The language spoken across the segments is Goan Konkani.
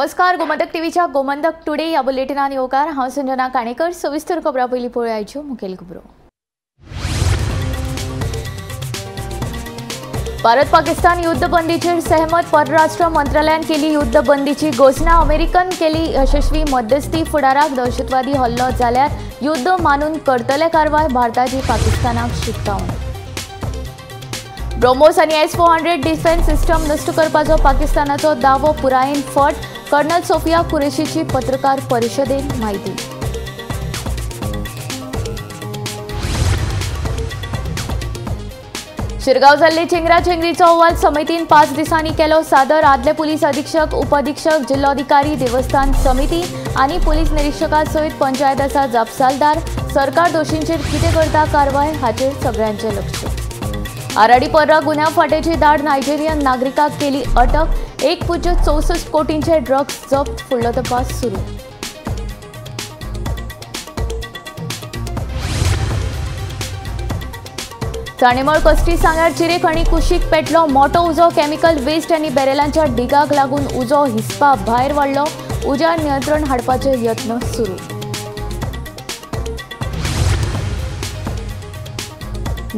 नमस्कार, गोमंतक टीव्हीच्या गोमंतक टुडे या बुलेटिनान येवकार. हांव संजना काणेकर. सविस्तर खबरां पयलीं पळोवया आयच्यो मुखेल खबरो. भारत पाकिस्तान युद्धबंदीचेर सहमत. परराष्ट्र मंत्रालयान केली युद्धबंदीची घोशणा. अमेरिकन केली यशस्वी मध्यस्थी. फुडाराक दहशतवादी हल्लो जाल्यार युद्ध मानून करतले कारवाय. भारताची पाकिस्तानाक शिटकावणी. ब्रह्मोस आनी S-400 defence system नश्ट करपाचो पाकिस्तानाचो दावो पुरायेन फट. कर्नल सोफिया कुरेशीची पत्रकार परिशदेन म्हायती. शिरगांव जाल्ले चेंगराचेंगरीचो अहवाल समितीन 5 दिसांनी केलो सादर. आदले पुलीस अधीक्षक, उपअधीक्षक, जिल्लोधिकारी, देवस्थान समिती आनी पुलीस निरीक्षका सयत पंचायत आसा जापसालदार. सरकार दोशींचेर कितें करता कारवाय हाचेर सगळ्यांचें लक्ष. आराडी पर्रा गुन्यांव फांट्याची धाड. नायजेरियन नागरिकाक केली अटक. 1.64 कोटींचे ड्रग्स जप्त. फुडलो तपास सुरू. चाणेमळ कस्टी सांग्यार चिरे खणी कुशीक पेटलो मोटो उजो. केमिकल वेस्ट आनी बॅरेलांच्या डिगाक लागून उजो हिसपा भायर वाडलो. उज्यार नियंत्रण हाडपाचे यत्न सुरू.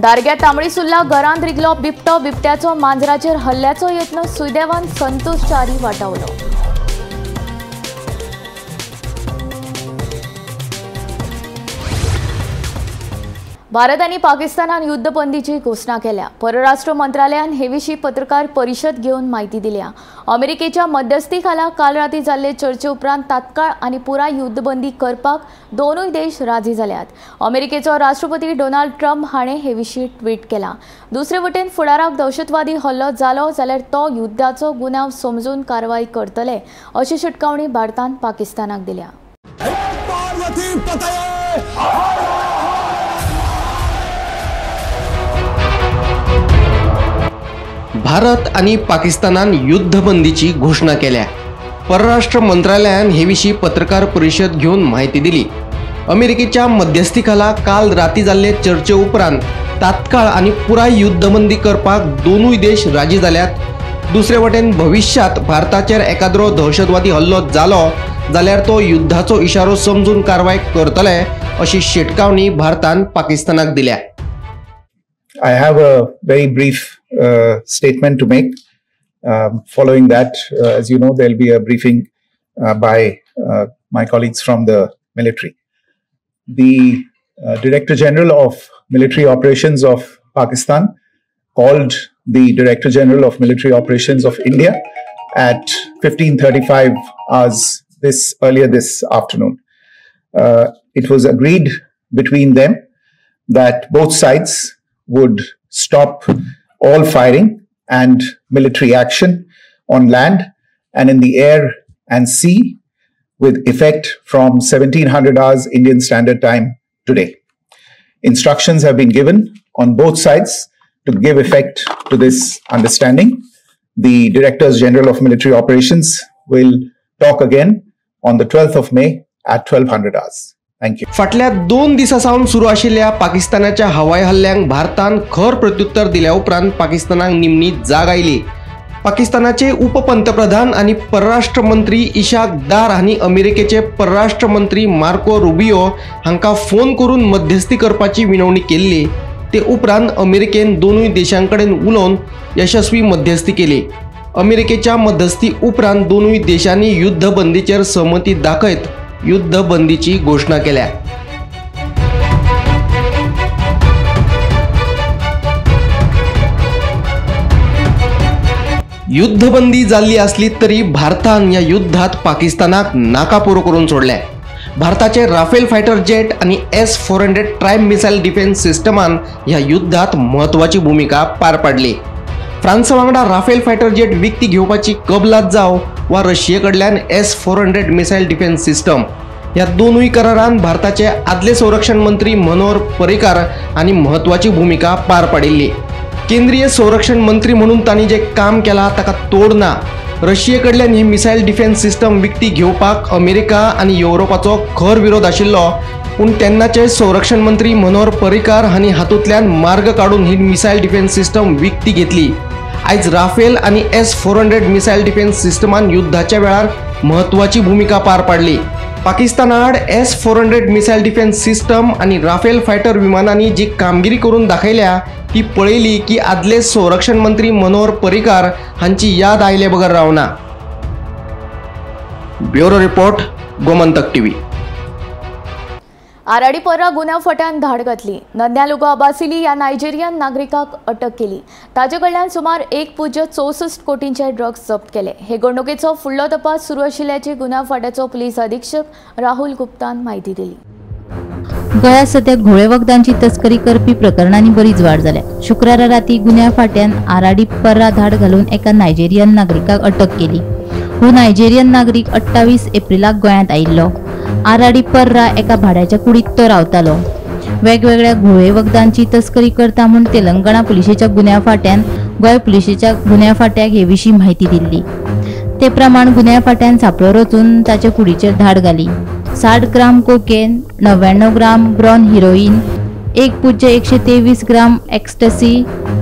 दारग्या तांबडी सुर्ला घरांत रिगलो बिबटो. बिबट्याचो मांजराचेर हल्ल्याचो यत्न. सुदैवान संतोष च्यारी वाटावलो. भारत आनी पाकिस्तानान युद्धबंदीची घोशणा केल्या. परराष्ट्र मंत्रालयान हे विशीं पत्रकार परिशद घेवन म्हायती दिल्या. अमेरिकेच्या मध्यस्थी खाला काल राती जाल्ले चर्चे उपरांत तात्काळ आनी पुराय युद्धबंदी करपाक दोनूय देश राजी जाल्यात. अमेरिकेचो राष्ट्रपती डोनाल्ड ट्रम्प हाणें हे विशीं ट्वीट केला. दुसरे वटेन फुडाराक दहशतवादी हल्लो जालो जाल्यार तो युद्धाचो गुन्यांव समजून कारवाय करतले अशी शिटकावणी भारतान पाकिस्तानाक दिल्या. भारत आनी पाकिस्तानान युद्धबंदीची घोशणा केल्या. परराष्ट्र मंत्रालयान हे विशीं पत्रकार परिशद घेवन म्हायती दिली. अमेरिकेच्या मध्यस्थीखाला काल राती जाल्ले चर्चे उपरांत तात्काळ आनी पुराय युद्धबंदी करपाक दोनूय देश राजी जाल्यात. दुसरे वटेन भविष्यात भारताचेर एकाद्रो दहशतवादी हल्लो जालो जाल्यार तो युद्धाचो इशारो समजून कारवाय करतले अशी शिटकावणी भारतान पाकिस्तानाक दिल्या. I have a very brief statement to make. Following that, as you know, there will be a briefing by my colleagues from the military. The Director General of Military Operations of Pakistan called the Director General of Military Operations of India at 15:35 hours earlier this afternoon. It was agreed between them that both sides would stop all firing and military action on land and in the air and sea with effect from 1700 hours Indian Standard Time today. Instructions have been given on both sides to give effect to this understanding. The Directors General of Military Operations will talk again on the 12th of May at 1200 hours. Thank you. फाटल्या 2 दिसां सावन सुरू आशिल्ल्या पाकिस्तानाच्या हवाई हल्ल्यांक भारतान खर प्रत्युत्तर दिल्या उपरांत पाकिस्तानाक निमणी जाग आयली. पाकिस्तानाचे उपपंतप्रधान आनी परराष्ट्र मंत्री इशाक दार हांणी अमेरिकेचे परराष्ट्र मंत्री मार्को रुबियो हांकां फोन करून मध्यस्थी करपाची विनवणी केल्ली. ते उपरांत अमेरिकेन दोनूय देशां कडेन उलोवन यशस्वी मध्यस्थी केली. अमेरिकेच्या मध्यस्थी उपरांत दोनूय देशांनी युद्धबंदीचेर सहमती दाखयत युद्धबंदीची घोशणा केल्या. युद्धबंदी जाल्ली आसली तरी भारतान ह्या युद्धात पाकिस्तानाक नाकापुरो करून सोडले. भारताचे राफेल फायटर जेट आनी S-400 ट्राय मिसायल डिफेन्स सिस्टमान ह्या युद्धात म्हत्वाची भूमिका पार पाडली. फ्रांसा वांगडा राफेल फायटर जेट विकती घेवपाची कबलात जावं वा रशिये कडल्यान S-400 missile defence system ह्या दोनूय करारान भारताचे आदले संरक्षण मंत्री मनोहर पर्रीकार हांणी म्हत्वाची भूमिका पार पाडिल्ली. केंद्रीय संरक्षण मंत्री म्हणून तांणी जे काम केलां ताका तोड ना. रशिये कडल्यान ही मिसायल डिफेन्स सिस्टम विकती घेवपाक अमेरिका आनी युरोपाचो खर विरोध आशिल्लो, पूण तेन्नाचे संरक्षण मंत्री मनोहर पर्रीकार हांणी हातूंतल्यान मार्ग काडून ही मिसायल डिफेन्स सिस्टम विकती घेतली. आयज राफेल आनी S-400 missile defence सिस्टमान युद्धाच्या वेळार म्हत्वाची भूमिका पार पाडली. पाकिस्ताना आड S-400 missile defence system आनी राफेल फायटर विमानांनी जी कामगिरी करून दाखयल्या ती पळयली की आदले संरक्षण मंत्री मनोहर पर्रीकार हांची याद आयले बगर रावना. Bureau report, Gomantak TV. Aradi Parra गुन्यांव फट्यान धाड घातली. नन्यालुगो अबासिली ह्या नायजेरियन नागरिकाक अटक केली. ताजे कडल्यान सुमार 1.64 कोटींचे ड्रग्ज जप्त केले. हे घडणुकेचो फुडलो तपास सुरू आशिल्ल्याची गुन्यांव फांट्याचो पुलीस अधीक्षक राहुल गुप्तान म्हायती दिली. गोंयांत सध्या घुंवळे वखदांची तस्करी करपी प्रकरणांनी बरीच वाड जाल्या. शुक्रारा राती गुन्यांव फांट्यान आराडी पर्रा धाड घालून एका नायजेरियन नागरिकाक अटक केली. हो नायजेरियन नागरीक 28 एप्रिलाक गोंयांत आयिल्लो. आराडी पर्रा एका भाड्याच्या कुडीत तो रावतालो. वेगवेगळ्या घुंवळे वखदांची तस्करी करता म्हूण तेलंगणा पुलिशेच्या गुन्यांव फांट्यान गोंय पुलिशेच्या गुन्यांव फांट्याक हे विशीं म्हायती दिल्ली. ते प्रमाण गुन्यांव फांट्यान सांपळो रचून ताचे कुडीचेर धाड घाली. 60 ग्राम कोकेन, 99 ग्राम ब्रॉन हिरोईन, 1.123 ग्राम एक्स्टसी,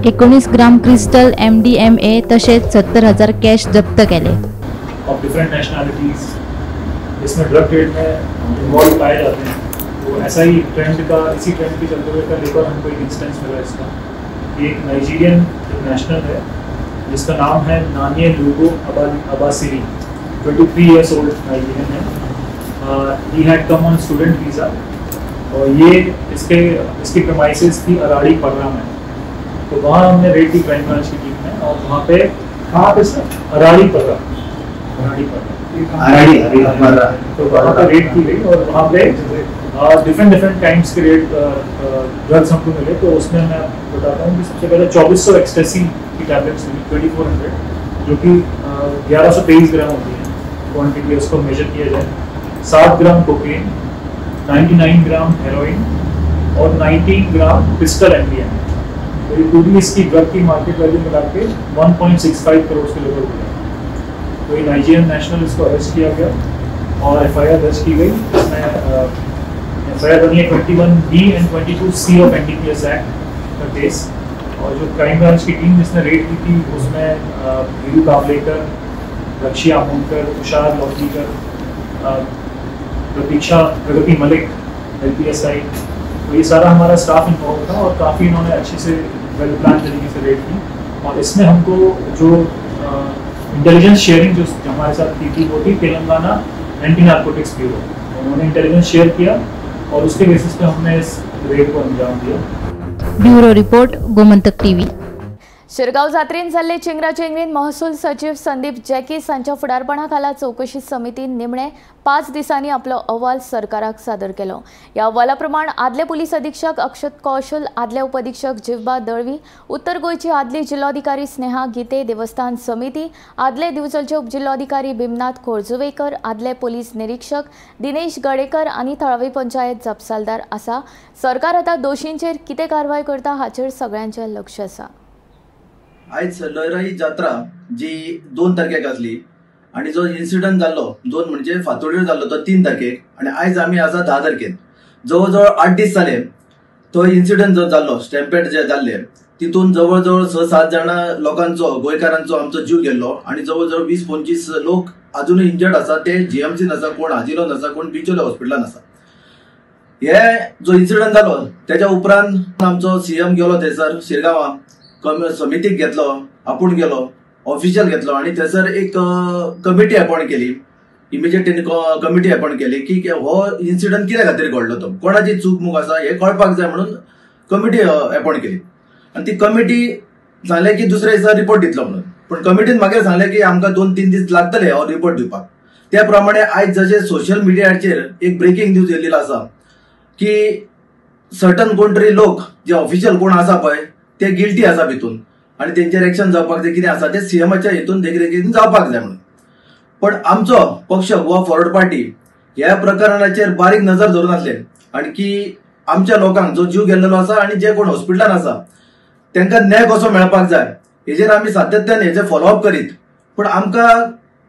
19 ग्राम क्रिस्टल MDMA तशेंच 70,000 कॅश जप्त केले. ऑफ डिफरेंट नेशनलिटीज इसमें ड्रग ट्रेड में इन्वॉल्व पाए जाते हैं. तो ऐसा ही ट्रेंड का, इसी ट्रेंड के चलते हुए कल एक और हमको एक इंस्टेंस मिला इसका. एक नाइजीरियन नेशनल है जिसका नाम है Naniye Lugo Abasiri, 23 years old Nigerian है. He had come on student visa और ये इसकी प्रमाइसिस थी अराड़ी पर्रा में. तो वहाँ हमने रेड की क्राइम ब्रांच की टीम में और वहाँ पे कहाँ पे सर अराड़ी पर्रा, अराड़ी पर्रा, तो वहाँ पे रेड की गई और वहाँ pay different different kinds K red drugs हमको मिले. तो उसमें मैं बताता हूँ कि सबसे पहले 2400 एक्सटेसी की टैबलेट्स मिली, 2400, जो कि 1123 ग्राम होती है क्वान्टिटी, उसको मेजर किया जाए. 7 ग्राम कोकेन, 99 ग्राम हेरोइन और 19 ग्राम पिस्टल MDMA. तो ये पूरी इसकी ड्रग की मार्केट वैल्यू मिला के 1.65 करोड़ के लगभग हुआ. तो ये नाइजीरियन नेशनल, इसको अरेस्ट किया गया और FIR दर्ज की गई. इसमें FIR बनी है 21B and 22C of NDPS act का केस. और जो क्राइम ब्रांच की टीम जिसने रेड की थी उसमें वीरू कावलेकर, रक्षी आमोनकर, तुषार लौटीकर, प्रतीक्षा प्रगति मलिक LPSI, तो ये सारा हमारा स्टाफ इन्वॉल्व था और काफ़ी इन्होंने अच्छे से वेल प्लान तरीके से रेड की. और इसमें हमको जो इंटेलिजेंस शेयरिंग जो हमारे साथ की थी वो थी तेलंगाना एंटी नार्कोटिक्स ब्यूरो. उन्होंने इंटेलिजेंस शेयर किया और उसके बेसिस पे हमने इस रेड को अंजाम दिया. Bureau report, Gomantak TV. Shirgaon जात्रेन जाल्ले चेंगराचेंगरीन महसूल सचिव संदीप जॅकीस हांच्या फुडारपणाखाला चवकशी समितीन निमणे 5 दिसांनी आपलो अहवाल सरकाराक सादर केलो. ह्या अहवाला प्रमाण आदले पुलीस अधीक्षक अक्षत कौशल, आदले उपअधीक्षक जिवबा दळवी, उत्तर गोंयची आदली जिल्लोधिकारी स्नेहा गीते, देवस्थान समिती, आदले दिवचलचे उपजिल्लोधिकारी भीमनाथ खोर्जुवेकर, आदले पुलीस निरीक्षक दिनेश गडेकर आनी थळावी पंचायत जापसालदार आसा. सरकार आतां दोशींचेर कितें कारवाय करता हाचेर सगळ्यांचें लक्ष आसा. आयज लयराई जात्रा जी 2 तारखेक आसली आनी जो इन्सिडंट जाल्लो 2 म्हणजे फातोडीर जाल्लो तो 3 तारखेक आनी आयज आमी आसा 10 तारखेक. जवळ जवळ 8 दीस जाले तो इन्सिडंट जो जाल्लो, स्टॅम्पेड जे जाल्ले तितून जवळ जवळ 6-7 जाणां लोकांचो, गोंयकारांचो आमचो जीव गेल्लो आनी जवळ जवळ 20-25 लोक अजुनूय इंजर्ड आसा. ते GMCन आसा, कोण आजिलोन आसा, कोण बिचोले हॉस्पिटलान आसा. हे जो इन्सिडंट जालो तेच्या उपरांत आमचो CM गेलो थंयसर शिरगांवां, समितीक घेतलो, आपूण गेलो, ऑफिशियल घेतलो आनी थंयसर एक कमिटी अपॉयंट केली. इमिजिएट तेणी कमिटी अपॉयंट केली की हो इन्सिडंट कित्या खातीर घडलो, तो कोणाची चूक मूक आसा हें कळपाक जाय म्हणून कमिटी अपॉयंट केली. आनी ती कमिटी सांगलें की दुसऱ्या दिसा रिपोर्ट दितलो म्हणून, पूण कमिटीन मागीर सांगलें की आमकां 2-3 दीस लागतले हो रिपोर्ट दिवपाक. त्या प्रमाणे आयज जशें सोशल मिडियाचेर एक ब्रेकींग न्यूज येयलेली आसा की सर्टन कोण तरी लोक जे ऑफिशियल कोण आसा पळय ते गिल्टी आसा भितून आनी तेंचेर एक्शन जावपाक जाय, कितें आसा तें CMच्या हितून देखरेखीन जावपाक जाय म्हणून. पण आमचो पक्ष गोवा फॉरवर्ड पार्टी ह्या प्रकरणाचेर बारीक नजर धरून आसले आनी की आमच्या लोकांक जो जीव गेल्लो आसा आनी जे कोण हॉस्पिटलान आसा तांकां न्याय कसो मेळपाक जाय हेजेर आमी सातत्यान हेजे फॉलोअप करीत. पूण आमकां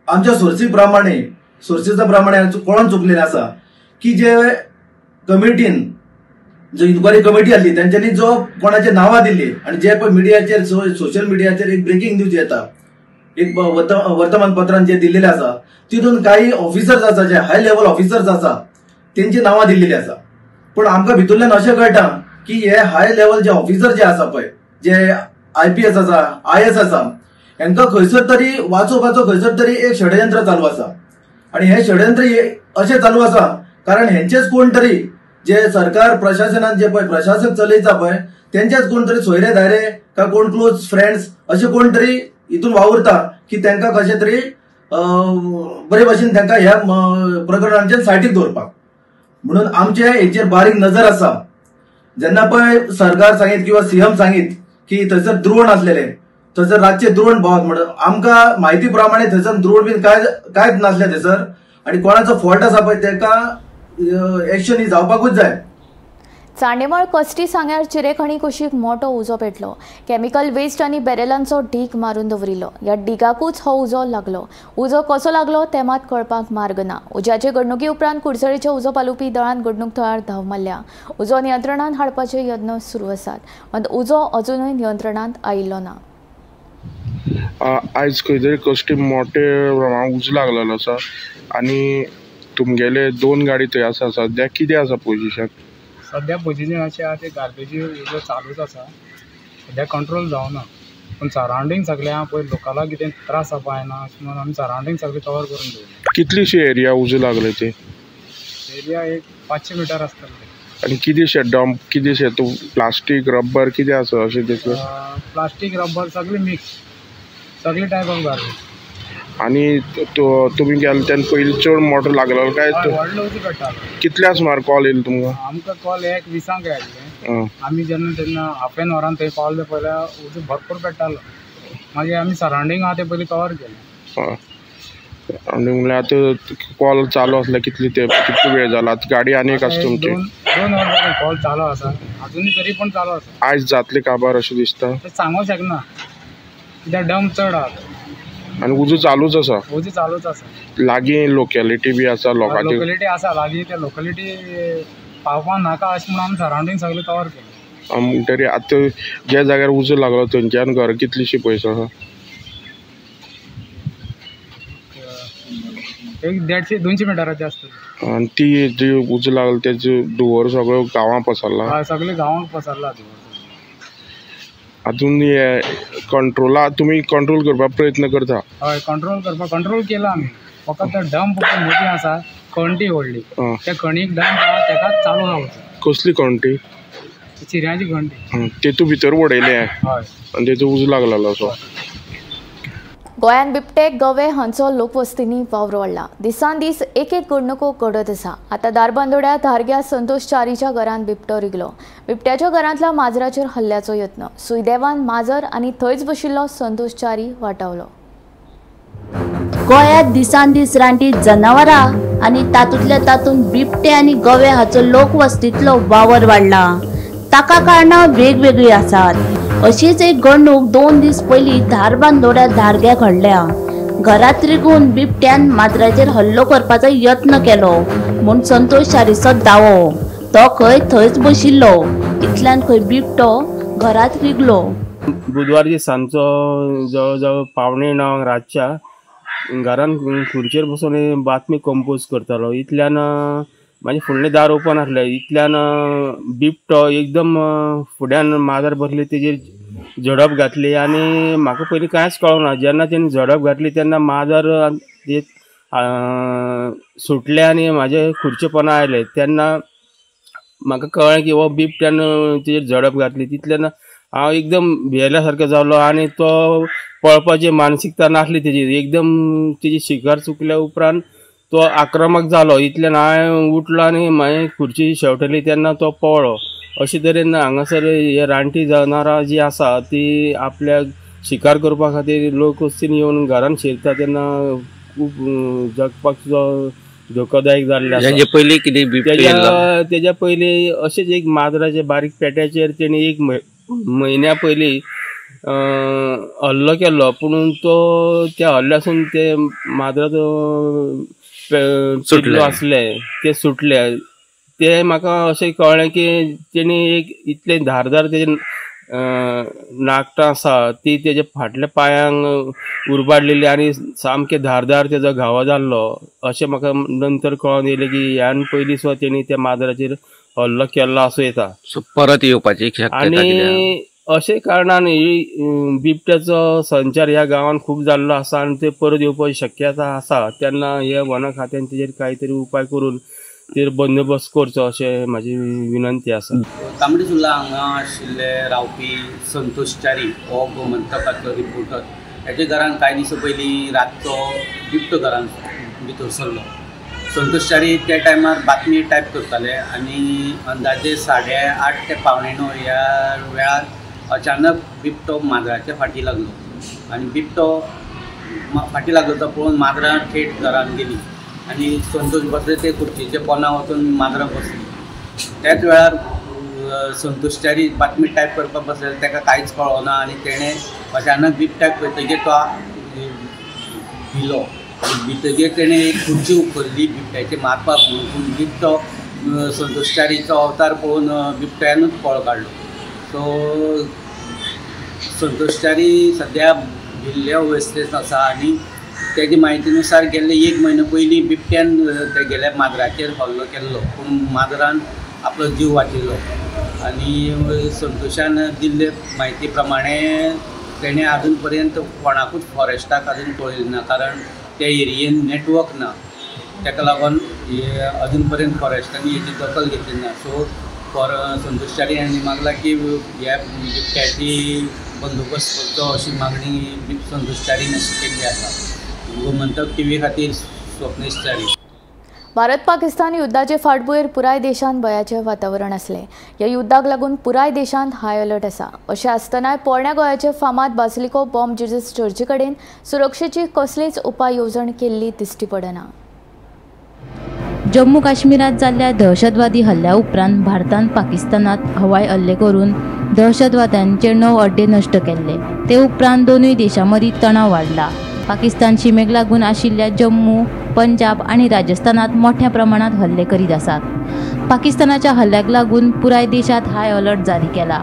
आमच्या सोर्सी प्रमाणे, सोर्सीच्या प्रमाणे कळोन चुकलेलें आसा की जे कमिटीन जो इन्क्वायरी कमिटी आसली तेंच्यांनी जो कोणाचे नांवां दिल्ली आनी जे पळय मिडियाचेर सोशल मिडियाचेर एक ब्रेकींग न्यूज येता, एक वर्तमानपत्रान जे दिल्लेलें आसा तितून काही ऑफिसर्स आसा जे हाय लेवल ऑफिसर्स आसा तेंची नांवां दिल्लेली आसा. पूण आमकां भितूरल्यान अशें कळटा की हे हाय लेवल जे ऑफिसर जे आसा पळय, जे IPS आसा, IS आसा, हेंकां खंयसर तरी वाचोवपाचो खंयसर तरी एक षडयंत्र चालू आसा. आनी हें षडयंत्र अशें चालू आसा कारण हेंचेच कोण तरी जे सरकार प्रशासनान जे पळय प्रशासक चलयता पळय तेंचेच कोण तरी सोयरे धायरे काय कोण क्लोज फ्रेंड्स अशे कोण तरी हितून वावुरता की तांकां कशें तरी बरे भाशेन तांकां ह्या प्रकरणांचेर सायडीक दवरपाक. म्हणून आमचे हेचेर बारीक नजर आसा. जेन्ना पळय सरकार सांगीत किंवा सीएम सांगीत की थंयसर द्रोण आसलेले, थंयसर रातचे द्रोण भोंवत, म्हणून आमकां म्हायती प्रमाणे थंयसर द्रोण बीन कांयच नासलें थंयसर आनी कोणाचो फॉल्ट आसा पळय ताका एक्शन ही जावपाकूच जाय. चांडेमळ कस्टी सांग्यार चिरेखणी कुशीक मोठो उजो पेटलो. केमिकल वेस्ट आनी बॅरेलांचो ढीक मारून दवरिल्लो. ह्या ढिगाकूच हो उजो लागलो. उजो कसो लागलो तें मात कळपाक मार्ग ना. उज्याचे घडणुके उपरांत कुडचडेच्या उजो पालोवपी दळान घडणूक थळार धांव मारल्या. उजो नियंत्रणांत हाडपाचे यत्न सुरू आसात, मात उजो अजुनूय नियंत्रणांत आयिल्लो ना. आयज खंय तरी कस्टी मोठे प्रमाणांत उजो लागलेलो आसा आनी तुमगेले 2 गाडी थंय आसा. सद्या कितें आसा पोजिशन? सद्या पोजिशन अशें आहा ते गार्बेजी उजो चालूच आसा, सद्या कंट्रोल जावना, पूण सरावंडींग सगळें आहा पळय लोकांक कितें त्रास जावपा जायना अशें म्हणून आमी सरावंडींग सगळें कवर करून दवरलें. कितलीशी एरिया उजो लागले ते? एरिया एक 500 मिटर आसतले. आनी कितें डंप कितें तूं प्लास्टीक रबर कितें आसा अशें तितलें? प्लास्टीक रबर सगळें मिक्स, सगळे टायप ऑफ गार्बेज. आनी तुमी गेले तेन्ना पयलीं चड मोटो लागलो काय? व्हडलो उजो पेट्टालो. कितल्या सुमार कॉल येयलो तुमकां? आमकां कॉल 1:20 आयिल्ले. आमी जेन्ना तेन्ना हाफ एन वरान थंय पावले पयल्या उजो भरपूर पेट्टालो. मागीर आमी सरावंडींग आहा तें पयलीं कवर केलें. आनी म्हणल्यार आतां कॉल चालू आसले कितले ते कितलो वेळ जाला? आतां गाडी आनी एक आसा तुमची? 2 वरां जालीं कॉल चालू आसा, आजुनूय तरी पण चालू आसा. आयज जातले काबार अशें दिसता? तें सांगूंक शकना कित्याक डंप चड आहा आनी उजो चालूच आसा. उजो चालूच आसा. लागीं लोकेलिटी बी आसा लोकांची? लोकेलिटी आसा लागीं, त्या लोकेलिटी पावपाक नाका अशें म्हणून आमी सरावंडींग सगळें कवर केलें. म्हणटरी आतां ज्या जाग्यार उजो लागलो थंयच्यान घर कितलीशी पयस आसा? एक 150-200 मिटराचें आसतलें. आनी ती जी उजो लागलो तेजो धुंवर सगळो गांवां पसरला? हय, सगळे गांवांक पसरला धुंवर. आजून हे कंट्रोला तुमी कंट्रोल करपाक प्रयत्न करता? हय, कंट्रोल करपाक कंट्रोल केला आमी. फकत डंप मोठी आसा, खंटी व्हडली, त्या खणीक डंप आहा तेकाच चालू आहा उजो. कसली खंटी? चिऱ्यांची खंटी. तेतू भितर उडयलें? हय, आनी तेजो उजो लागलेलो असो. गोंयांत बिबटे गवे हांचो लोकवस्तींनी वावर वाडला. दिसान दीस एक एक घडणुको घडत आसा. आतां धारबांदोड्या धारग्या संतोष च्यारीच्या घरांत बिबटो रिगलो. बिबट्याच्या घरांतल्या माजराचेर हल्ल्याचो यत्न. सुयदेवान माजर आनी थंयच बशिल्लो संतोष च्यारी वाटावलो. गोंयांत दिसान दीस रानटी जनावरां आनी तातूंतल्या तातूंत बिबटे आनी गवे हाचो लोकवस्तींतलो वावर वाडला. ताका कारणां वेगवेगळीं आसात. अशीच एक घडणूक 2 दीस पयलीं धारबांदोड्या धारग्या घडल्या. घरांत रिगून बिबट्यान माजराचेर हल्लो करपाचो यत्न केलो म्हूण संतोष च्यारीचो दावो. तो खंय थंयच बशिल्लो, इतल्यान खंय बिबटो घरांत रिगलो. बुधवारची सांजचो जवळ जवळ 8:45 रातच्या घरान खुर्चेर बसून बातमी कंपोज करतालो. इतल्यान म्हाजें फुडलें दार ओपन आसलें. इतल्यान बिबटो एकदम फुड्यान माजर बसली तेजेर झडप घातली आनी म्हाका पयलीं कांयच कळना. जेन्ना तेणी झडप घातली तेन्ना माजर सुटलें आनी म्हाजे खुर्चे पोंदा आयलें. तेन्ना म्हाका कळ्ळें की हो बिबट्यान तेजेर झडप घातली. तितल्यान हांव एकदम भियेल्या सारको जालो आनी तो पळपाची मानसिकता नासली तेजी. एकदम तेजी शिकार चुकल्या उपरांत तो आक्रमक जालो. इतल्यान हांवें उठलो आनी मागीर खुर्ची शेंवटली तेन्ना तो पळ्ळो. अशे तरेन हांगासर हे रानटी जनावरां जी आसा ती आपल्याक शिकार करपा खातीर लोकवस्तीन येवन घरान शिरता तेन्ना खूब जगपाक धोकोदायक जाल्लें आसा. पयलीं कितें तेज्या पयलीं अशेंच एक माजराचे बारीक पेट्याचेर तेणी एक म्हयन्या पयलीं हल्लो केल्लो. पूण तो त्या हल्ल्यासून ते माजराचो सुटलो आसले ते सुटले. ते म्हाका अशें कळ्ळें की तेणी एक इतलें धारदार तेजे नाकटां आसा ती तेज्या फाटल्या पांयांक उरबाडलेली आनी सामके धारदार तेजो घावो जाल्लो. अशें म्हाका नंतर कळोन येयलें की ह्यान पयलीं सुद्दां तेणी त्या माजराचेर हल्लो केल्लो आसूं येता. परत येवपाची शक्यता आनी अशे कारणान ही बिबट्याचो संचार ह्या गांवान खूब जाल्लो आसा आनी ते परत येवपाची शक्यता आसा. तेन्ना हे वन खात्यान तेजेर कांय तरी उपाय करून तेर बंदोबस्त करचो अशें म्हाजी विनंती आसा. तांबडी सुर्ला हांगा आशिल्ले रावपी संतोष च्यारी हो गोमंतकाचो रिपोर्टर, हेच्या घरान कांय दिसां पयलीं रातचो बिबटो घरान भितर सरलो. संतोष च्यारी त्या टायमार बातमी टायप करताले आनी अंदाजे 8:30 ते 8:45 ह्या वेळार अचानक बिबटो माजराच्या फाटी लागलो आनी बिबटो फाटी लागलो तो पळोवन माजरां थेट घरान गेली आनी संतोष बसले ते खुर्चेच्या पोना वचून माजरां बसली. त्याच वेळार संतोष च्यारी बातमी टायप करपाक बसले, ताका कांयच कळना आनी तेणें अचानक बिबट्याक पळयतकीर तो भिलो. भितगीर तेणें एक खुर्ची उखल्ली बिबट्याचे मारपाक म्हणून, पूण बिबटो संतोष च्यारीचो अवतार पळोवन बिबट्यानूच पळ काडलो. सो संतोष च्यारी सद्या भिल्ले अवस्थेंत आसा आनी तेजी म्हायतीनुसार गेल्ले 1 म्हयनो पयलीं बिबट्यान तेगेल्या माजराचेर हल्लो केल्लो, पूण माजरान आपलो जीव वाचयलो आनी संतोषान दिल्ले म्हायती प्रमाणे तेणें आजून पर्यंत कोणाकूच फॉरेस्टाक आजून कळयलें ना, कारण त्या एरियेन नेटवर्क ना, ताका लागून अजून पर्यंत फॉरेस्टांनी हेची दखल घेतली ना. सो संतोष च्यारी हांणी मागला की ह्या बिबट्याची बंदोबस्त करचो अशी मागणी संतोष च्यारीन अशी केल्ली आसा. गोमंतक टीव्ही खातीर स्वप्नेश च्यारी. भारत पाकिस्तान युद्धाचे फाटभुंयेर पुराय देशांत भंयाचें वातावरण आसलें. ह्या युद्धाक लागून पुराय देशांत हाय अलर्ट आसा. अशें आसतनाय पोरण्या गोंयाचे फामाद बासिलिका बॉम जिजस चर्ची कडेन सुरक्षेची कसलीच उपाय येवजण केल्ली दिश्टी पडना. जम्मू काश्मीरात जाल्ल्या दहशतवादी हल्ल्या उपरांत भारतान पाकिस्तानात हवाई हल्ले करून दहशतवाद्यांचे 9 अड्डे नश्ट केल्ले. ते उपरांत दोनूय देशां मदीं तणाव वाडला. पाकिस्तान शिमेक लागून आशिल्ल्या जम्मू, पंजाब आनी राजस्थानात मोठ्या प्रमाणात हल्ले करीत आसात. पाकिस्तानाच्या हल्ल्याक लागून पुराय देशांत हाय अलर्ट जारी केला.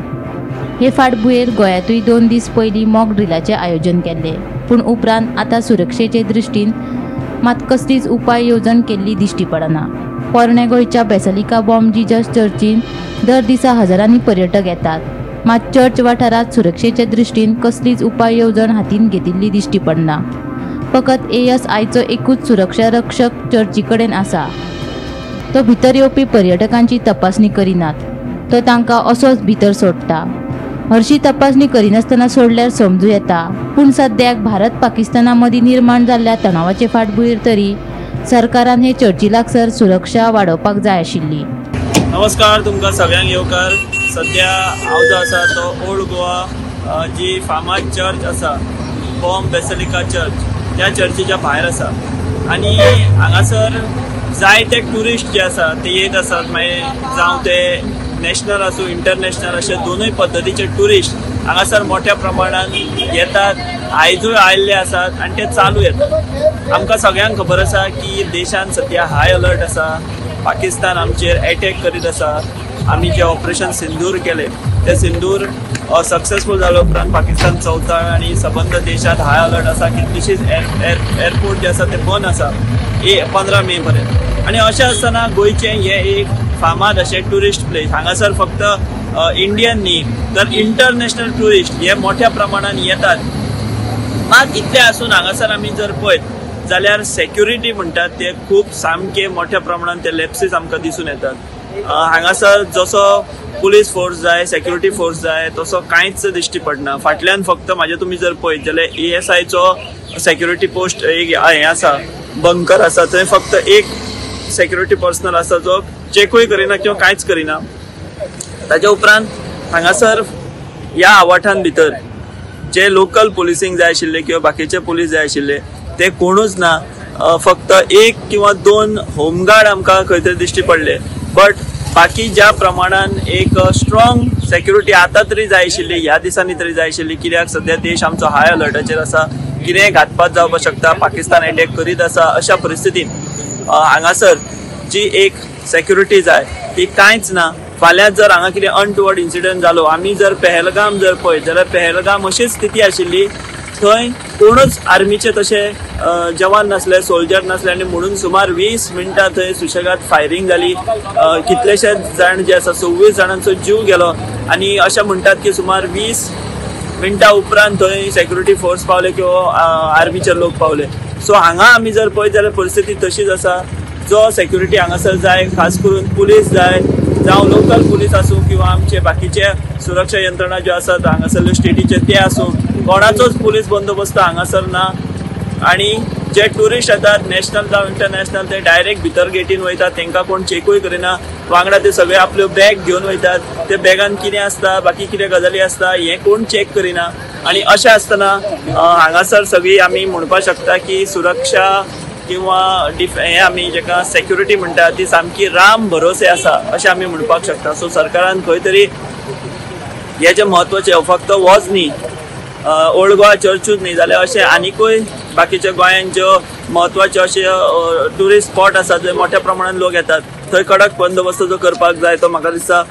हे फाटभुंयेर गोंयांतूय 2 दीस पयलीं मॉक ड्रिलाचें आयोजन केल्लें, पूण उपरांत आतां सुरक्षेचे दृश्टीन मात कसलीच उपाय येवजण केल्ली दिश्टी पडना. पोरण्या गोंयच्या बेसिलिका बॉम जिजस चर्चीन दर दिसा हजारांनी पर्यटक येतात, मात चर्च वाठारांत सुरक्षेचे दृश्टीन कसलीच उपाय येवजण हातीन घेतिल्ली दिश्टी पडना. फकत ASIचो एकूच सुरक्षा रक्षक चर्ची कडेन आसा. तो भितर येवपी पर्यटकांची तपासणी करिनात, तो तांकां असोच भितर सोडटा. हरशी तपासणी करिनासतना सोडल्यार समजूं येता, पूण सद्याक भारत पाकिस्ताना मदीं निर्माण जाल्ल्या तणावाचे फाटभुंयेर तरी सरकारान हे चर्ची लागसर सुरक्षा वाडोवपाक जाय आशिल्ली. नमस्कार, तुमकां सगळ्यांक येवकार. सद्या हांव जो आसा तो ओल्ड गोवा जी फामाद चर्च आसा, बॉम बेसिलिका चर्च, त्या चर्चीच्या भायर आसा आनी हांगासर जायते ट्युरिस्ट जे आसा ते येत आसात. मागीर जावं ते नॅशनल आसूं इंटरनॅशनल, अशे दोनूय पद्दतीचे ट्युरिस्ट हांगासर मोठ्या प्रमाणान येतात, आयजूय आयिल्ले आसात आनी ते चालू येतात. आमकां सगळ्यांक खबर आसा की देशान सद्या हाय अलर्ट आसा, पाकिस्तान आमचेर एटॅक करीत आसा. आमी जे ऑपरेशन सिंदूर केलें ते सिंदूर सक्सेसफूल जाले उपरांत पाकिस्तान चवताळ आनी सबंद देशांत हाय अलर्ट आसा. कितलीशीच एअरपोर्ट जे आसा ते बंद आसा 15 मे पर्यंत. आनी अशें आसतना गोंयचें हें एक फामाद अशें ट्युरिस्ट प्लेस, हांगासर फक्त इंडियन न्ही तर इंटरनॅशनल ट्युरिस्ट हे मोठ्या प्रमाणान येतात. मात इतलें आसून हांगासर आमी जर पळयत जाल्यार सेक्युरिटी म्हणटात ते खूब सामके मोठ्या प्रमाणान ते लॅप्सीस आमकां दिसून येतात. हांगासर जसो पुलीस फोर्स जाय, सेक्युरिटी फोर्स जाय, तसो कांयच दिश्टी पडना. फाटल्यान फक्त म्हाजे तुमी जर पळयत जाल्यार ASIचो सेक्युरिटी पोस्ट एक हें आसा, बंकर आसा, थंय फक्त एक सेक्युरिटी पर्सनल आसा जो चॅकूय करिना किंवा कांयच करिना. ताच्या उपरांत हांगासर ह्या आवाठान भितर जे लोकल पुलिसींग जाय आशिल्ले किंवा बाकीचे पुलीस जाय आशिल्ले ते कोणूच ना. फक्त 1 किंवा 2 होमगार्ड आमकां खंय तरी दिश्टी पडले, बट बाकी ज्या प्रमाणान एक स्ट्रॉंग सेक्युरिटी आतां तरी जाय आशिल्ली, ह्या दिसांनी तरी जाय आशिल्ली, कित्याक सद्या देश आमचो हाय अलर्टाचेर आसा, कितेंय घातपात जावपाक शकता, पाकिस्तान एटॅक करीत आसा. अशा परिस्थितीन हांगासर जी एक सेक्युरिटी जाय ती कांयच ना. फाल्यां जर हांगा कितें अनटुवर्ड इन्सिडंट जालो, आमी जर पेहलगाम जर पळयत जाल्यार पेहलगाम अशीच स्थिती आशिल्ली, थंय कोणूच आर्मीचे तशे जवान नासले, सोल्जर नासले आनी म्हणून सुमार 20 मिनटां थंय सुशेगाद फायरींग जाली. कितलेशेच जाण जे आसा 26 जाणांचो जीव गेलो आनी अशें म्हणटात की सुमार 20 मिनटां उपरांत थंय सेक्युरिटी फोर्स पावले किंवा आर्मीचे लोक पावले. सो हांगा आमी जर पळयत जाल्यार परिस्थिती तशीच आसा. जो सेक्युरिटी हांगासर जाय, खास करून पुलीस जाय, जावं लोकल पुलीस आसूं किंवा आमचे बाकीचे सुरक्षा यंत्रणा ज्यो आसात हांगासरल्यो स्टेटीचे ते आसूं, कोणाचोच पुलीस बंदोबस्त हांगासर ना. आनी जे ट्युरिस्ट येतात नॅशनल जावं इंटरनॅशनल ते डायरेक्ट भितर गेटीन वयतात, तांकां कोण चेकूय करिना. वांगडा ते सगळे आपल्यो बॅग घेवन वयतात, ते बॅगान कितें आसता, बाकी कितें गजाली आसता हें कोण चॅक करिना. आनी अशें आसतना हांगासर सगळी आमी म्हणपाक शकता की सुरक्षा किंवा हें आमी जेका सेक्युरिटी म्हणटा ती सामकी राम भरोसे आसा अशें आमी म्हणपाक शकता. सो सरकारान खंय तरी हें जें म्हत्वाचें फक्त होच न्ही, ओल्ड गोवा चर्चूच न्ही, जाल्यार अशें आनिकूय बाकीच्या गोंयांत ज्यो म्हत्वाचे अशे ट्युरिस्ट स्पॉट आसात जंय मोठ्या प्रमाणान लोक येतात थंय कडक बंदोबस्त जो करपाक जाय तो म्हाका दिसता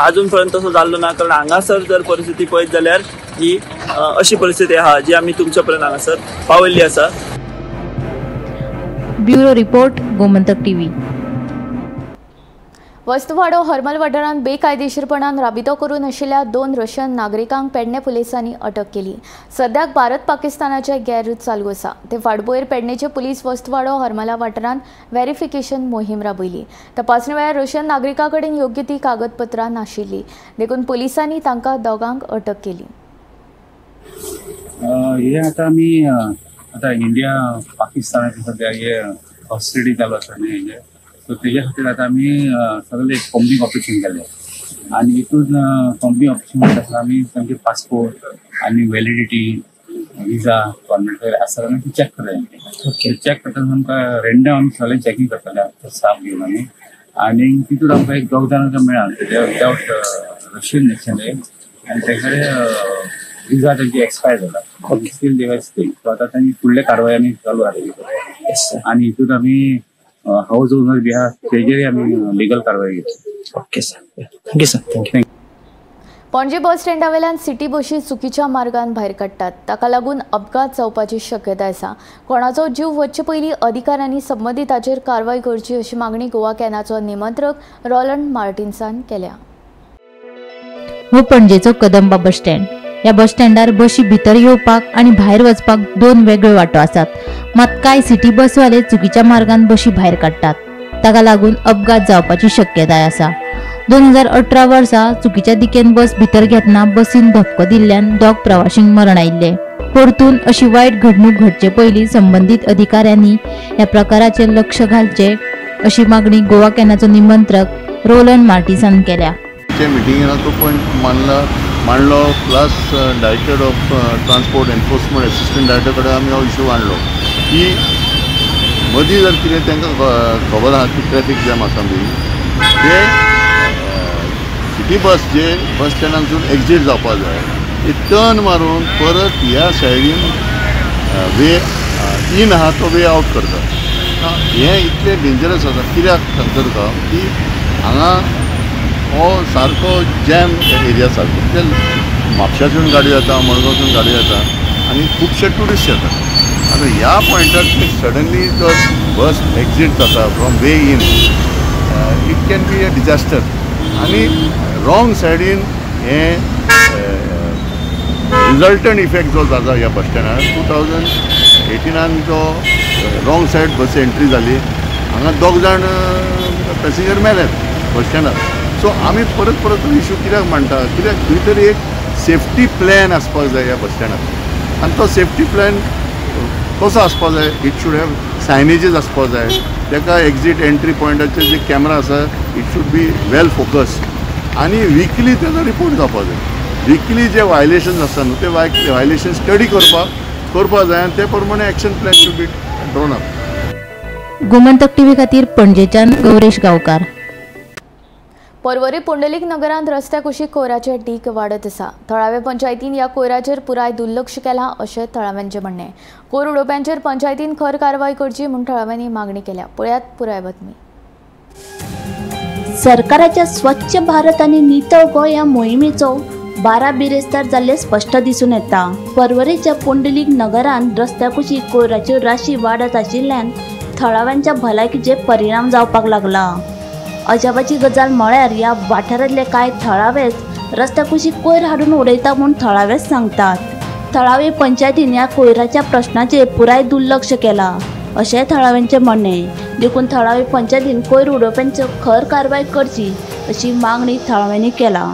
अजून पर्यंत तसो जाल्लो ना. कारण हांगासर जर परिस्थिती पळयत जाल्यार ही अशी परिस्थिती आहा जी आमी तुमच्या पर्यंत हांगासर पावयल्ली आसा. Bureau report, Gomantak TV. Vastuvado Harmal वाठारांत बेकायदेशीरपणान राबितो करून आशिल्ल्या 2 रशियन नागरिकांक पेडणे पुलिसांनी अटक केली. सद्याक भारत पाकिस्तानाचे गैरयुद्ध चालू आसा. ते फाटभुंयेर पेडणेचे पुलीस वस्तुवाडो हरमला वाठारांत व्हेरिफिकेशन मोहीम राबयली. तपासणे वेळार रशियन नागरिकां कडेन योग्य ती कागदपत्रां नाशिल्ली, देखून पुलिसांनी तांकां दोगांक अटक केली. हे आतां आमी आतां इंडिया पाकिस्तानाचे सद्या हे हॉस्टिलिटी चालू आसा न्ही हेजे, सो तेज्या खातीर आतां आमी सगळे एक कॉम्बिंग ऑपरेशन केलें आनी हितून कॉम्बिंग ऑपरेशन करता आसतना आमी तांचे पासपोर्ट आनी व्हॅलिडिटी, विजा गव्हर्मेंट आसा जाल्यार ती चॅक करता. चॅक करतना आमकां रेंडम आमी सगळें चॅकींग करताले स्टाफ घेवन आमी, आनी तितून आमकां एक दोग जाणांक मेळ्ळा ते विदावट रशियन नॅशनल आनी ते कडेन विजा तांची एक्सपायर जाला, स्टील they stay. सो आतां तांची फुडले कारवाय आमी चालू आसा आनी हितून आमी हाऊस ओनर बी आहा तेजेरय आमी लिगल कारवाय घेतली. Okay sir, thank you sir, thank you. Panaji बस स्टँडा वेल्यान सिटी बशी चुकीच्या मार्गान भायर काडटात, ताका लागून अपघात जावपाची शक्यताय आसा. कोणाचो जीव वचचे पयलीं अधिकाऱ्यांनी संबंदिताचेर कारवाय करची अशी मागणी गोवा कॅनाचो निमंत्रक रोलंड मार्टिन्सान केल्या. हो पणजेचो कदंबा बस स्टँड. ह्या बस स्टँडार बशी भितर येवपाक आनी भायर वचपाक 2 वेगळ्यो वाटो आसात. मात कांय सिटी बसवाले चुकीच्या मार्गान बशी भायर काडटात, ताका लागून अपघात जावपाची शक्यताय आसा. 2018 वर्सा चुकीच्या दिकेन बस भितर घेतना बसीन धपको दिल्ल्यान 2 प्रवाशींक मरण आयिल्लें. परतून अशी वायट घडणूक घडचे पयलीं संबंदीत अधिकाऱ्यांनी ह्या प्रकाराचेर लक्ष घालचें अशी मागणी गोवा कॅनाचो निमंत्रक रोलंड मार्टिसान केल्या. मिटिंगेन तो पॉयंट मांडलो, plus director of transport enforcement assistant director कडेन आमी हो इशू मांडलो की मदीं जर कितें तांकां खबर आहा की ट्रॅफीक जॅम आसा बी, ते सिटी बस जे बस स्टँडांतसून एक्झीट जावपाक जाय ते टर्न मारून परत ह्या सायडीन वे इन आहा तो वे आवट करता. हें इतलें डेंजरस आसा कित्याक सांगता तुका की हांगा हो सारको जॅम एरिया सारको, ते म्हापशासून गाडयो येता, मडगांवसून गाडयो येता आनी खुबशे ट्युरिस्ट येता. आतां ह्या पॉयंटार सडनली जो बस एक्झीट जाता from way in, it can be a disaster. आनी रॉंग सायडीन हें रिजल्टंट इफेक्ट जो जाता ह्या बस स्टँडार 2018 जो रॉंग सायड बस एंट्री जाली, हांगा 2 जाण पॅसेंजर मेलेत बस स्टँडार. सो आमी परत परत इशू कित्याक मांडटा, कित्याक खंय तरी एक सेफ्टी प्लॅन आसपाक जाय ह्या बस स्टँडार आनी तो सेफ्टी प्लॅन कसो आसपाक जाय, it should have सायनेजीस आसपाक जाय, ताका एक्झीट एंट्री पॉयंटाचेर जे कॅमेरा आसा it should be well focus आनी विकली ताजो रिपोर्ट जावपाक जाय. विकली जे वायलेशन्स आसता न्हू ते वायलेशन स्टडी करपाक जाय आनी ते प्रमाणे action plan should be drawn up. Gomantak TV खातीर पणजेच्यान गौरेश गांवकार. पर्वरी पुंडलीक नगरांत रस्त्या कुशीक कोयराचे ढीक वाडत आसा. थळावे पंचायतीन ह्या कोयराचेर पुराय दुर्लक्ष केलां अशें थळाव्यांचें म्हणणें. कोयर उडोवप्यांचेर पंचायतीन खर कारवाय करची म्हूण थळाव्यांनी मागणी केल्या. पळयात पुराय बातमी. सरकाराच्या स्वच्छ भारत आनी नितळ गोंय ह्या मोहिमेचो 12 बिरेस्तार जाल्ले स्पश्ट दिसून येता। पर्वरेच्या पुंडलीक नगरान रस्त्या कुशीक कोयराच्यो राशी वाडत आशिल्ल्यान थळाव्यांच्या भलायकीचेर परिणाम जावपाक लागला। अजापाची गजाल म्हळ्यार ह्या वाठारांतले कांय थळावेच रस्त्या कुशीक कोयर हाडून उडयता म्हूण थळावेच सांगतात। थळावे पंचायतीन ह्या कोयराच्या प्रश्नाचेर पुराय दुर्लक्ष केलां अशें थळाव्यांचें म्हणणें। देखून थळावे पंचायतीन कोयर उडोवप्यांचेर खर कारवाय करची अशी मागणी थळाव्यांनी केला।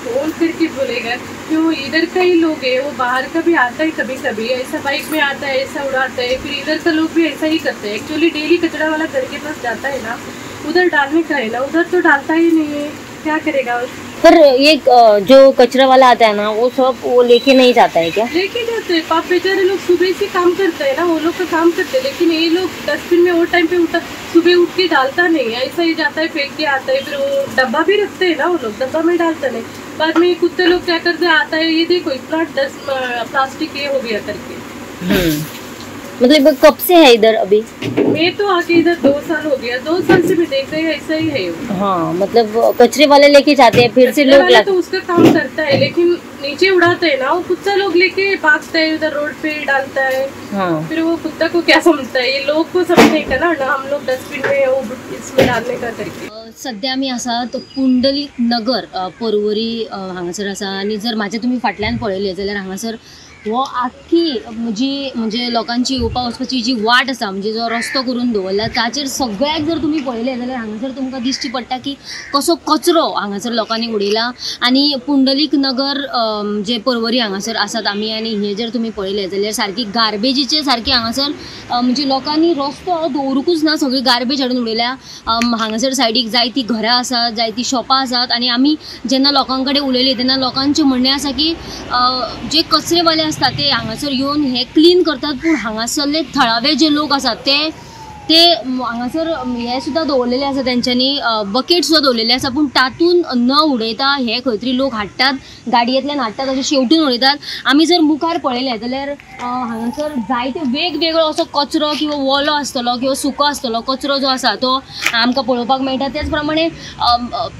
फोन करके बोलेगा क्यों, इधर का ही लोग है, वो बाहर का भी आता है कभी कभी, ऐसा बाइक में आता है, ऐसा उड़ाता है, फिर इधर का लोग भी ऐसा ही करते हैं। एक्चुअली डेली कचरा वाला घर के पास जाता है ना, उधर डालने का है ना, उधर तो डालता ही नहीं है, क्या करेगा। पर ये जो कचरा वाला आता है ना, वो सब वो लेके नहीं जाता है क्या? लेके जाते हैं, पाप बेचारे लोग सुबह से काम करते हैं ना, वो लोग का काम करते हैं, लेकिन ये लोग डस्टबिन में वो टाइम पे उठा सुबह उठ के डालता नहीं है, ऐसा ही जाता है फेंक के आता है। फिर वो डब्बा भी रखते हैं ना वो लोग, डब्बा में डालता नहीं। बाद में कुत्ते लोग क्या करते आता है, ये देखो इतना प्लास्टिक ये हो गया करके। मतलब कब से है इधर अभी? मैं तो आके इधर 2 साल हो गया, 2 साल से भी देख रही है ऐसा ही है। हाँ, मतलब कचरे वाले लेके जाते हैं फिर से लोग तो उसका काम करता है, लेकिन नीचे उड़ाते हैं ना वो कुत्ता लोग लेके भागता है उधर रोड पे डालता है। हाँ। फिर वो कुत्ता को क्या समझता है, ये लोग को समझने का ना, हम लोग डस्टबिन में वो इसमें डालने का करके। सध्या आमी आसा तो पुंडलीक नगर पर्वरी हांगासर आसा आनी जर म्हाज्या तुमी फाटल्यान पळयलें जाल्यार हांगासर हो आख्खी जी म्हणजे लोकांची येवपा वचपाची जी वाट आसा, म्हणजे जो रस्तो करून दवरला ताचेर सगळ्याक जर तुमी पळयलें जाल्यार हांगासर तुमकां दिश्टी पडटा की कसो कचरो हांगासर लोकांनी उडयला। आनी पुंडलीक नगर जे पर्वरी हांगासर आसात आमी आनी हें जर तुमी पळयलें जाल्यार सारकी गार्बेजीचे सारकी हांगासर म्हणजे लोकांनी रस्तो दवरुंकूच ना, सगळी गार्बेज हाडून उडयल्या। हांगासर सायडीक जायतीं घरां आसात, जायतीं शॉपां आसात आनी आमी जेन्ना लोकां कडेन उलयलीं तेन्ना लोकांचें म्हणणें आसा की जे कचरेवाले आसता ते हांगासर येवन हे क्लीन करतात, पूण हांगासरले थळावे जे लोक आसात ते ते हांगासर हे सुद्दां दवरलेले आसा, तेंच्यांनी बकेट सुद्दां दवरलेले आसा, पूण तातूंत न उडयता हे खंय तरी लोक हाडटात, गाडयेंतल्यान हाडटात, अशें शेवटून उडयतात। आमी जर मुखार पळयलें जाल्यार हांगासर जायते वेगवेगळो असो कचरो किंवा ओलो आसतलो किंवा सुको आसतलो कचरो जो आसा तो आमकां पळोवपाक मेळटा। तेच प्रमाणे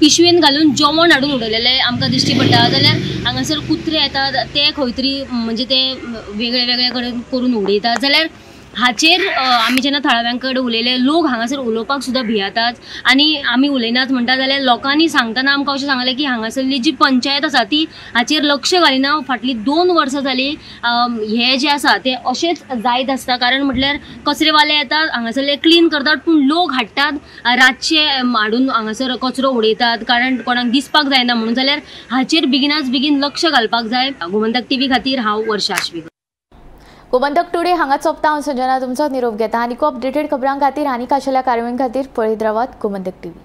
पिशवेन घालून जेवण हाडून उडयलेलें आमकां दिश्टी पडटा। जाल्यार हांगासर कुत्रे येतात ते खंय तरी म्हणजे ते वेगळे वेगळे कडेन करून उडयतात। जाल्यार हाचेर आमी जेन्ना थळाव्यां कडेन उलयले, लोक हांगासर उलोवपाक सुद्दां भियेतात आनी आमी उलयनात म्हणटा जाल्यार लोकांनी सांगतना आमकां अशें सांगलें की हांगासरली जी पंचायत आसा ती हाचेर लक्ष घालिना। फाटलीं 2 वर्सां जालीं हें जें आसा तें अशेंच जायत आसता, कारण म्हटल्यार कचरेवाले येतात हांगासरले क्लीन करतात, पूण लोक हाडटात रातचे हाडून हांगासर कचरो उडयतात, कारण कोणाक दिसपाक जायना म्हणून। जाल्यार हाचेर बेगिनाच बेगीन लक्ष घालपाक जाय। गोमंतक टीव्ही खातीर हांव वर्षा आश्वेकर। गोमंतक टुडे हांगा सोंपता। हांव संजना तुमचो निरोप घेता आनी अपडेटेड खबरां खातीर आनी खाशेल्या कार्यावळीं खातीर पळयत रावात गोमंतक टीव्ही।